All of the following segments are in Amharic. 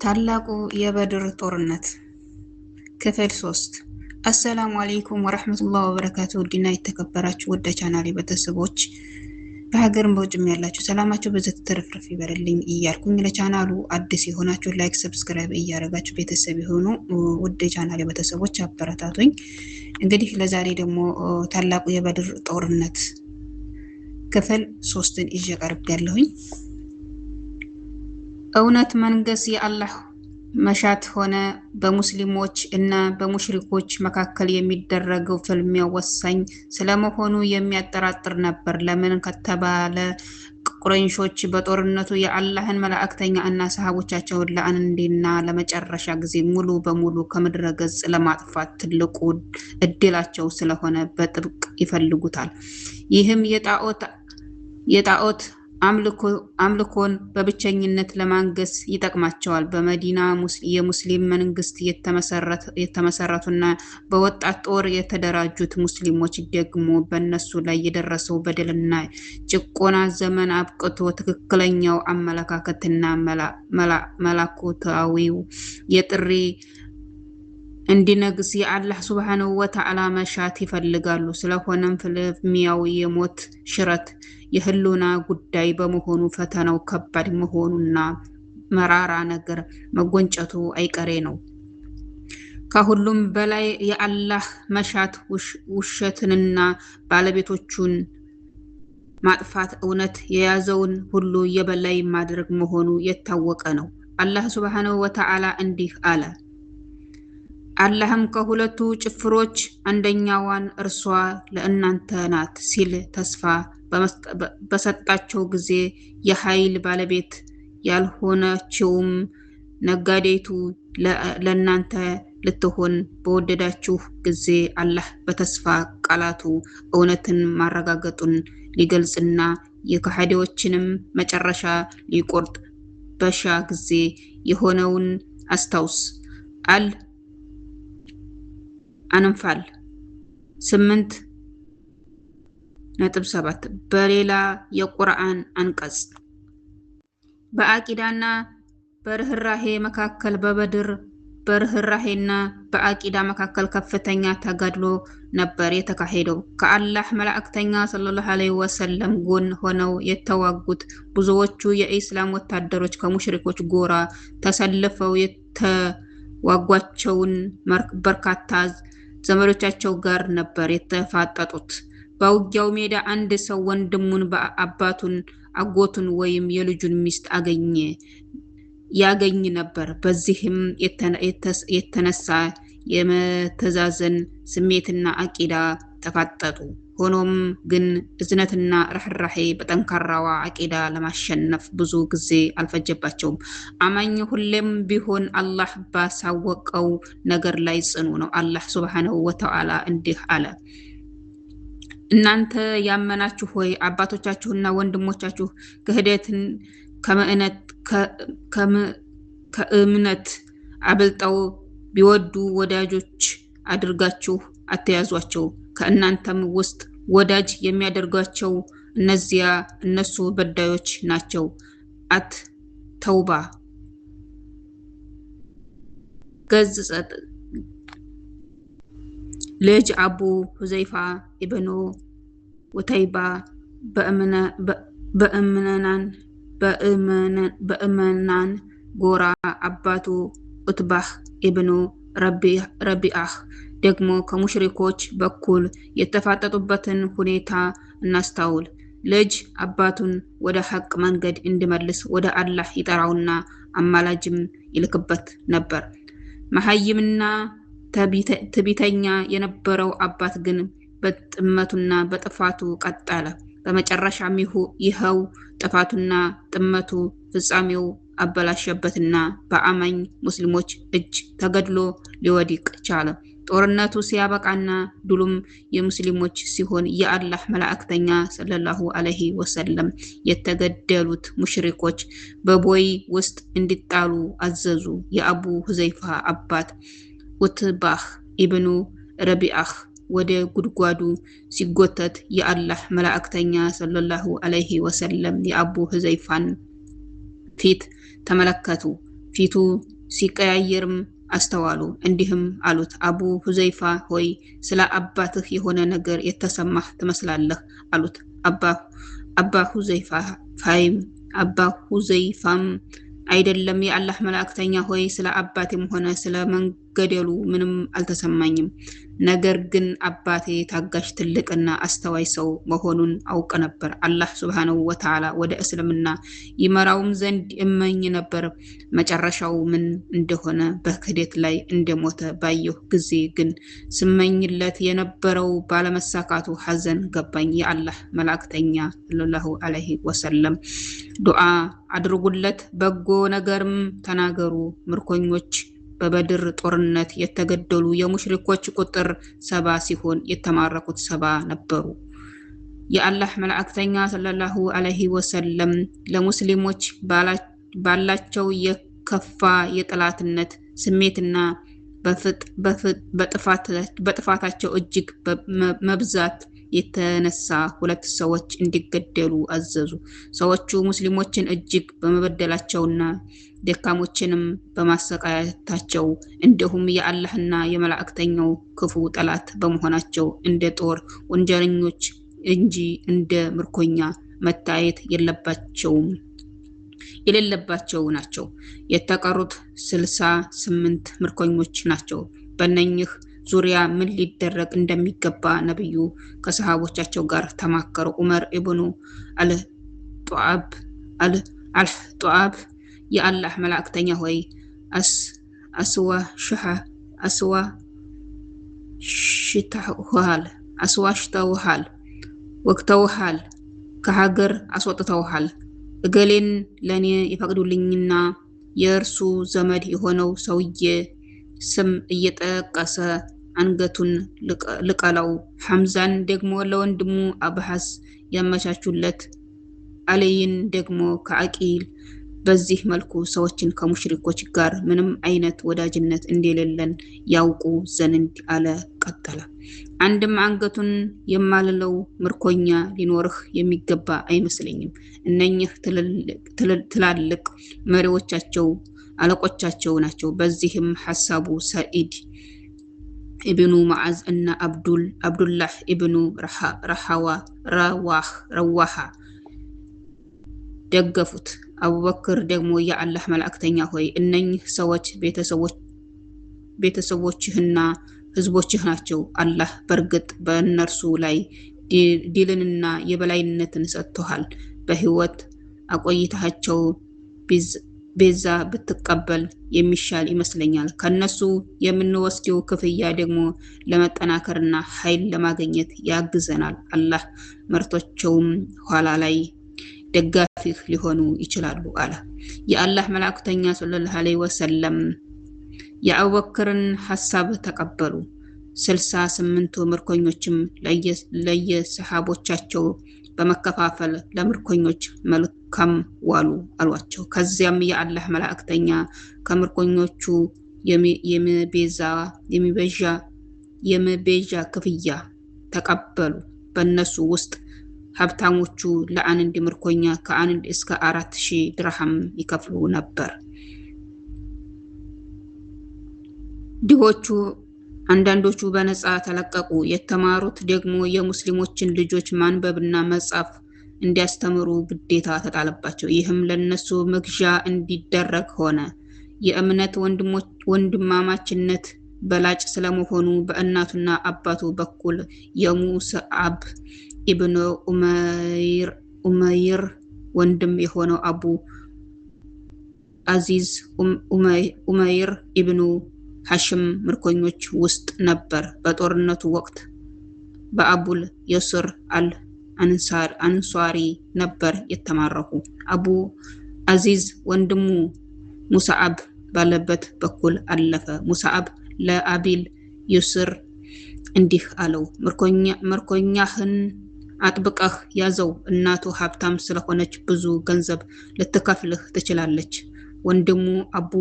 ታላቁ የበድር ጦርነት ክፍል 3። አሰላሙ አለይኩም ወረሕመቱላህ ወበረካቱ። ውድና የተከበራችሁ ወደ ቻናሌ ቤተሰቦች፣ በሀገርም በውጭም ያላችሁ ሰላማችሁ ብዝት ትርፍርፍ ይበልልኝ እያልኩኝ፣ ለቻናሉ አዲስ የሆናችሁ like፣ subscribe እያደረጋችሁ ቤተሰብ የሆኑ ውድ ቻናሌ ቤተሰቦች አበረታቱኝ። እንግዲህ ለዛሬ ደግሞ ታላቁ የበድር ጦርነት ክፍል 3ን ይዤ ቀርቤያለሁኝ። እውነት መንገስ የአላህ መሻት ሆነ። በሙስሊሞች እና በሙሽሪኮች መካከል የሚደረገው ፍልሚያ ወሳኝ ስለመሆኑ የሚያጠራጥር ነበር። ለምን ከተባለ ቁረይሾች በጦርነቱ የአላህን መላእክተኛ እና ሰሃቦቻቸውን ለአንዴና ለመጨረሻ ጊዜ ሙሉ በሙሉ ከምድረ ገጽ ለማጥፋት ትልቁ እድላቸው ስለሆነ በጥብቅ ይፈልጉታል። ይህም የጣዖት አምልኮን በብቸኝነት ለማንገስ ይጠቅማቸዋል። በመዲና የሙስሊም መንግስት የተመሰረቱና በወጣት ጦር የተደራጁት ሙስሊሞች ደግሞ በእነሱ ላይ የደረሰው በደልና ጭቆና ዘመን አብቅቶ ትክክለኛው አመለካከትና መላኮታዊው የጥሪ እንዲነግስ የአላህ ሱብሓነሁ ወተዓላ መሻት ይፈልጋሉ። ስለሆነም ፍልሚያው የሞት ሽረት የህልውና ጉዳይ በመሆኑ ፈተናው ከባድ መሆኑና መራራ ነገር መጎንጨቱ አይቀሬ ነው። ከሁሉም በላይ የአላህ መሻት ውሸትንና ባለቤቶቹን ማጥፋት፣ እውነት የያዘውን ሁሉ የበላይ ማድረግ መሆኑ የታወቀ ነው። አላህ ሱብሓነሁ ወተዓላ እንዲህ አለ። አላህም ከሁለቱ ጭፍሮች አንደኛዋን እርሷ ለእናንተ ናት ሲል ተስፋ በሰጣቸው ጊዜ፣ የኃይል ባለቤት ያልሆነችውም ነጋዴቱ ለእናንተ ልትሆን በወደዳችሁ ጊዜ፣ አላህ በተስፋ ቃላቱ እውነትን ማረጋገጡን ሊገልጽና የከሃዲዎችንም መጨረሻ ሊቆርጥ በሻ ጊዜ የሆነውን አስታውስ። አል አንፋል 8.7። በሌላ የቁርአን አንቀጽ በአቂዳና በርህራሄ መካከል በበድር በርህራሄና በአቂዳ መካከል ከፍተኛ ተጋድሎ ነበር የተካሄደው። ከአላህ መላእክተኛ ሰለላሁ ዐለይሂ ወሰለም ጎን ሆነው የተዋጉት ብዙዎቹ የኢስላም ወታደሮች ከሙሽሪኮች ጎራ ተሰልፈው የተዋጓቸውን በርካታ ዘመዶቻቸው ጋር ነበር የተፋጠጡት። በውጊያው ሜዳ አንድ ሰው ወንድሙን፣ አባቱን፣ አጎቱን ወይም የልጁን ሚስት አገኘ ያገኝ ነበር። በዚህም የተነሳ የመተዛዘን ስሜትና አቂዳ ተፋጠጡ። ሆኖም ግን እዝነትና ርህራሄ በጠንካራዋ አቂዳ ለማሸነፍ ብዙ ጊዜ አልፈጀባቸውም። አማኝ ሁሌም ቢሆን አላህ ባሳወቀው ነገር ላይ ጽኑ ነው። አላህ ሱብሓነሁ ወተዓላ እንዲህ አለ። እናንተ ያመናችሁ ሆይ፣ አባቶቻችሁና ወንድሞቻችሁ ክህደትን ከእምነት አብልጠው ቢወዱ ወዳጆች አድርጋችሁ አትያዟቸው። ከእናንተም ውስጥ ወዳጅ የሚያደርጓቸው እነዚያ እነሱ በዳዮች ናቸው። አት ተውባ ገጽ። ልጅ አቡ ሁዘይፋ ኢብኑ ኡተይባ በእመናን ጎራ፣ አባቱ ኡትባህ ኢብኑ ረቢአህ ደግሞ ከሙሽሪኮች በኩል የተፋጠጡበትን ሁኔታ እናስታውል። ልጅ አባቱን ወደ ሐቅ መንገድ እንዲመልስ ወደ አላህ ይጠራውና አማላጅም ይልክበት ነበር። መሐይምና ትዕቢተኛ የነበረው አባት ግን በጥመቱና በጥፋቱ ቀጠለ። በመጨረሻም ይኸው ጥፋቱና ጥመቱ ፍጻሜው አበላሸበትና በአማኝ ሙስሊሞች እጅ ተገድሎ ሊወድቅ ቻለ። ጦርነቱ ሲያበቃና ድሉም የሙስሊሞች ሲሆን፣ የአላህ መላእክተኛ ሰለላሁ ዐለይሂ ወሰለም የተገደሉት ሙሽሪኮች በቦይ ውስጥ እንዲጣሉ አዘዙ። የአቡ ሁዘይፋ አባት ኡትባህ ኢብኑ ረቢአህ ወደ ጉድጓዱ ሲጎተት፣ የአላህ መላእክተኛ ሰለላሁ ዐለይሂ ወሰለም የአቡ ሁዘይፋን ፊት ተመለከቱ። ፊቱ ሲቀያየርም አስተዋሉ። እንዲህም አሉት፣ አቡ ሁዘይፋ ሆይ ስለ አባትህ የሆነ ነገር የተሰማህ ትመስላለህ አሉት። አባ ሁዘይፋም አይደለም የአላህ መላእክተኛ ሆይ ስለ አባቴም ሆነ ስለ መንገደሉ ምንም አልተሰማኝም። ነገር ግን አባቴ ታጋሽ ትልቅና አስተዋይ ሰው መሆኑን አውቅ ነበር። አላህ ሱብሓነሁ ወተዓላ ወደ እስልምና ይመራውም ዘንድ እመኝ ነበር። መጨረሻው ምን እንደሆነ በክህደት ላይ እንደሞተ ባየሁ ጊዜ ግን ስመኝለት የነበረው ባለመሳካቱ ሐዘን ገባኝ። የአላህ መላእክተኛ ሰለላሁ ዐለይሂ ወሰለም ዱዓ አድርጉለት፣ በጎ ነገርም ተናገሩ። ምርኮኞች በበድር ጦርነት የተገደሉ የሙሽሪኮች ቁጥር 70 ሲሆን የተማረኩት 70 ነበሩ። የአላህ መላእክተኛ ሰለላሁ ዐለይሂ ወሰለም ለሙስሊሞች ባላቸው የከፋ የጠላትነት ስሜትና በጥፋታቸው እጅግ መብዛት የተነሳ 2 ሰዎች እንዲገደሉ አዘዙ። ሰዎቹ ሙስሊሞችን እጅግ በመበደላቸውና ደካሞችንም በማሰቃየታቸው እንዲሁም የአላህና የመላእክተኛው ክፉ ጠላት በመሆናቸው እንደ ጦር ወንጀለኞች እንጂ እንደ ምርኮኛ መታየት የሌለባቸው ናቸው። የተቀሩት 68 ምርኮኞች ናቸው። በእነኝህ ዙሪያ ምን ሊደረግ እንደሚገባ ነብዩ ከሰሃቦቻቸው ጋር ተማከሩ። ዑመር ኢብኑ አልኸጧብ የአላህ መላእክተኛ ሆይ አስዋሽተውሃል፣ ወግተውሃል፣ ከሀገር አስወጥተውሃል። እገሌን ለኔ ይፈቅዱልኝና የእርሱ ዘመድ የሆነው ሰውዬ ስም እየጠቀሰ አንገቱን ልቀለው። ሐምዛን ደግሞ ለወንድሙ አብሐስ ያመቻቹለት፣ አልይን ደግሞ ከአቂል። በዚህ መልኩ ሰዎችን ከሙሽሪኮች ጋር ምንም አይነት ወዳጅነት እንደሌለን ያውቁ ዘንድ አለ። ቀጠለ። አንድም አንገቱን የማልለው ምርኮኛ ሊኖርህ የሚገባ አይመስለኝም። እነኚህ ትላልቅ መሪዎቻቸው አለቆቻቸው ናቸው። በዚህም ሐሳቡ ሰዒድ ኢብኑ ሙዓዝ እና አብዱላህ ኢብኑ ረዋሃ ደገፉት። አቡበክር ደግሞ የአላህ መላእክተኛ ሆይ እነኚህ ሰዎች ቤተሰቦችህና ህዝቦችህ ናቸው። አላህ በእርግጥ በእነርሱ ላይ ድልንና የበላይነትን ሰጥቶሃል። በህይወት አቆይተሃቸው ቤዛ ብትቀበል የሚሻል ይመስለኛል። ከነሱ የምንወስደው ክፍያ ደግሞ ለመጠናከርና ኃይል ለማግኘት ያግዘናል። አላህ መርቶቸውም ኋላ ላይ ደጋፊህ ሊሆኑ ይችላሉ አለ። የአላህ መላእክተኛ ሰለላሁ ዐለይሂ ወሰለም የአቡበክርን ሐሳብ ተቀበሉ። 68ቱ ምርኮኞችም ለየሰሃቦቻቸው በመከፋፈል ለምርኮኞች መልካም ዋሉ አሏቸው። ከዚያም የአላህ መላእክተኛ ከምርኮኞቹ የመቤዣ ክፍያ ተቀበሉ። በእነሱ ውስጥ ሀብታሞቹ ለአንድ ምርኮኛ ከ1 እስከ 4000 ድርሃም ይከፍሉ ነበር። ድሆቹ አንዳንዶቹ በነፃ ተለቀቁ። የተማሩት ደግሞ የሙስሊሞችን ልጆች ማንበብና መጻፍ እንዲያስተምሩ ግዴታ ተጣለባቸው። ይህም ለነሱ መግዣ እንዲደረግ ሆነ። የእምነት ወንድማማችነት በላጭ ስለመሆኑ በእናቱና አባቱ በኩል የሙስዓብ ኢብኑ ኡመይር ወንድም የሆነው አቡ አዚዝ ኡመይር ኢብኑ ሐሽም ምርኮኞች ውስጥ ነበር። በጦርነቱ ወቅት በአቡል የሱር አልአንሷሪ ነበር የተማረኩ። አቡ አዚዝ ወንድሙ ሙስዓብ ባለበት በኩል አለፈ። ሙስዓብ ለአቢል ዩስር እንዲህ አለው፣ ምርኮኛህን አጥብቀህ ያዘው። እናቱ ሀብታም ስለሆነች ብዙ ገንዘብ ልትከፍልህ ትችላለች። ወንድሙ አቡ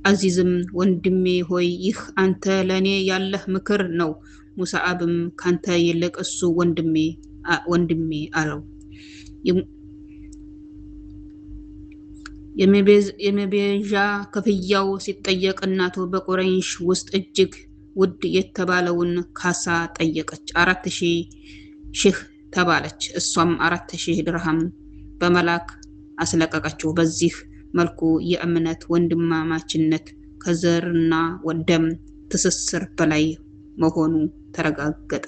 አዚዝም ወንድሜ ሆይ ይህ አንተ ለኔ ያለህ ምክር ነው። ሙስዓብም ካንተ ይልቅ እሱ ወንድሜ አለው። የመቤዣ ክፍያው ሲጠየቅ እናቱ በቁረይሽ ውስጥ እጅግ ውድ የተባለውን ካሳ ጠየቀች። 4000 ተባለች። እሷም 4000 ድርሃም በመላክ አስለቀቀችው። በዚህ መልኩ የእምነት ወንድማማችነት ከዘርና ደም ትስስር በላይ መሆኑ ተረጋገጠ።